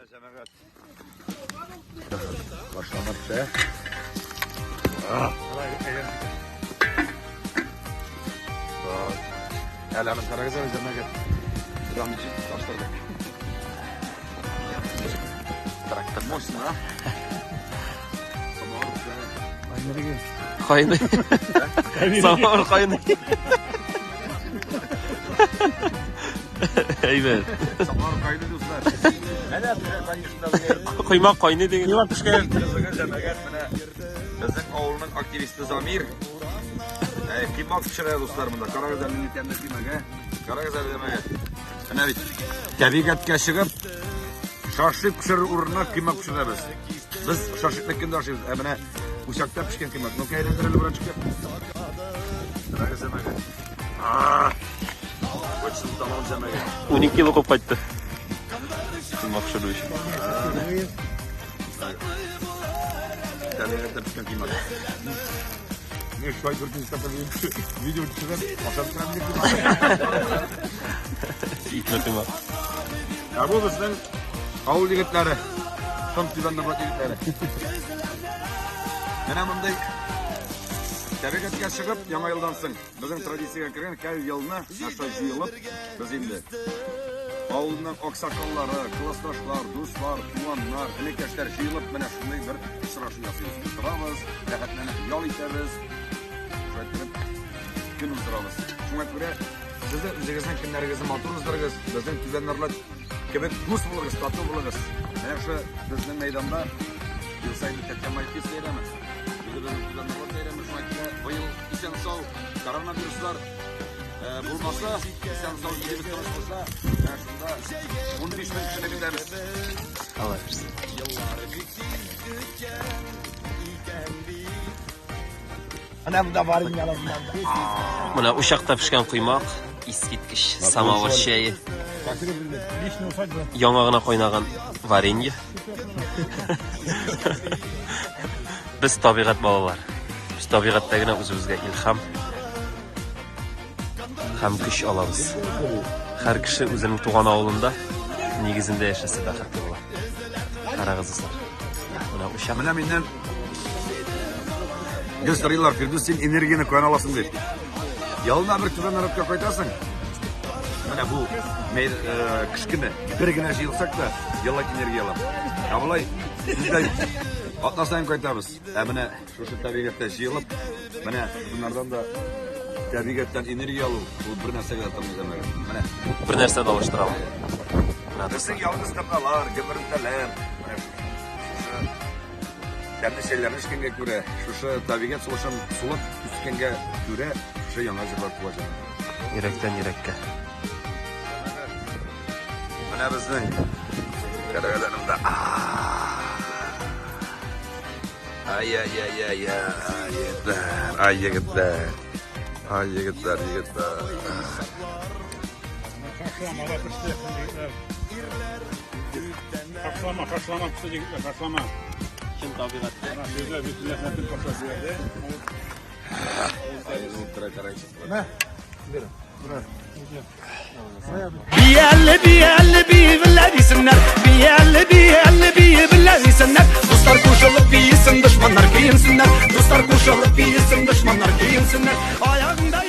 Менә җәмәгать. Башлама төшә. Әле аны карагыз әле җәмәгать. Рамичи таштырдык. Трактор. Мощно, а? Самовар пешә. Кайный. Самовар кайный. Әйбәт. Самовар кайный, дуслар. Менә конечно, Коймак кайный дигән. Коймак пешкән. Җәмәгать, менә безнең авылның активисты Замир. Коймак пешерә, дуслар, монда. Карагыз әле нинди тәмле коймак, ә? Карагыз әле, җәмәгать. Менә бит табигатькә чыгып, шашлык пешерер урынына коймак пешерәбез. Без шашлыкны кемдә ашыйбыз? Ә менә учакта пешкән коймак. Ну-ка, әйләндер әле, братчика. Карагыз, җәмәгать. Хочется тамам, җәмәгать. 12 кило куып кайтты. Коймак пешерү өчен. Табигатьтә пешкән коймак. Не, шулай дүртенче тапкыр видео төшереп, ашап торам дип. Итле коймак. Ә бу безнең авыл егетләре. Шым Түбән Нурлат егетләре. Менә мондый табигатькә чыгып, яңа елдан соң безнең традициягә кергән һәр елны наша җыелып, без инде авылның аксакаллары, классташлар, дуслар, туганнар, энекәшләр җыелып менә шундый бер очрашу ясыйбыз. Утырабыз, рәхәтләнеп ял итәбез. Шулай итеп көн уздырабыз. Шуңа күрә сез дә үзегезнең көннәрегезне матур уздырыгыз, безнең Түбән Нурлат кебек дус булыгыз, тату булыгыз. Менә шушы безнең мәйданда ел саен үтә Майкис бәйрәме. Үзебезнең Түбән Нурлат бәйрәме. Шуңа күрә быел исән-сау коронавируслар булмаса, исән-сау илебез тыныч булса, менә шунда 15 мең кешене көтәбез. Алла бирсен. Менә монда варенье монда. Менә учакта пешкән коймак, искиткеч самавыр чәе, яңа гына кайнаган варенье. Без табигать балалар. Без табигатьтә генә үзебезгә илһам һәм көч алабыз. Һәр кеше үзенең туган авылында нигезендә яшәсә бәхетле була. Карагыз, дуслар. Менә учак. Менә миннән гел сорыйлар, Фирдүс, син энергияне каян аласың дип. Ялына бер Түбән Нурлатка кайтасың. Менә бу кыш көне бер генә җыелсак та, еллык энергия алам. Ә болай без дә атна саен кайтабыз. Ә менә шушы табигатьтә җыелып, менә шуннардан да табигатьтән энергия алу, ул бер нәрсәгә дә тормый, җәмәгать. Менә Бер нәрсә дә алыштыра алмый. Менә безнең ялгыз торналар, гөмбәләр, менә шушы тәмле чәйләрне эчкәнгә күрә, шушы табигать сулышын сулып үскәнгә күрә, шушы яңа җырлар туа җәмәгать. Йөрәктән йөрәккә. Менә безнең кәрәгәләрендә. Ай-яй-яй-яй-яй, егетләр, ай егетләр. Ай егетләр, егетләр. Хашлама да пеште, егетләр. Хашлама, хашлама пеште, егетләр, хашлама. Чын табигатьтә. Менә безгә бөтенләй паша бирде. Ай, утыра, карайсыз. بيقلبي قلبي بالله يسنر بيقلبي قلبي بالله يسنر Dostlar koşulup yesin düşmanlar giyinsinler Dostlar koşulup yesin düşmanlar giyinsinler Ayağında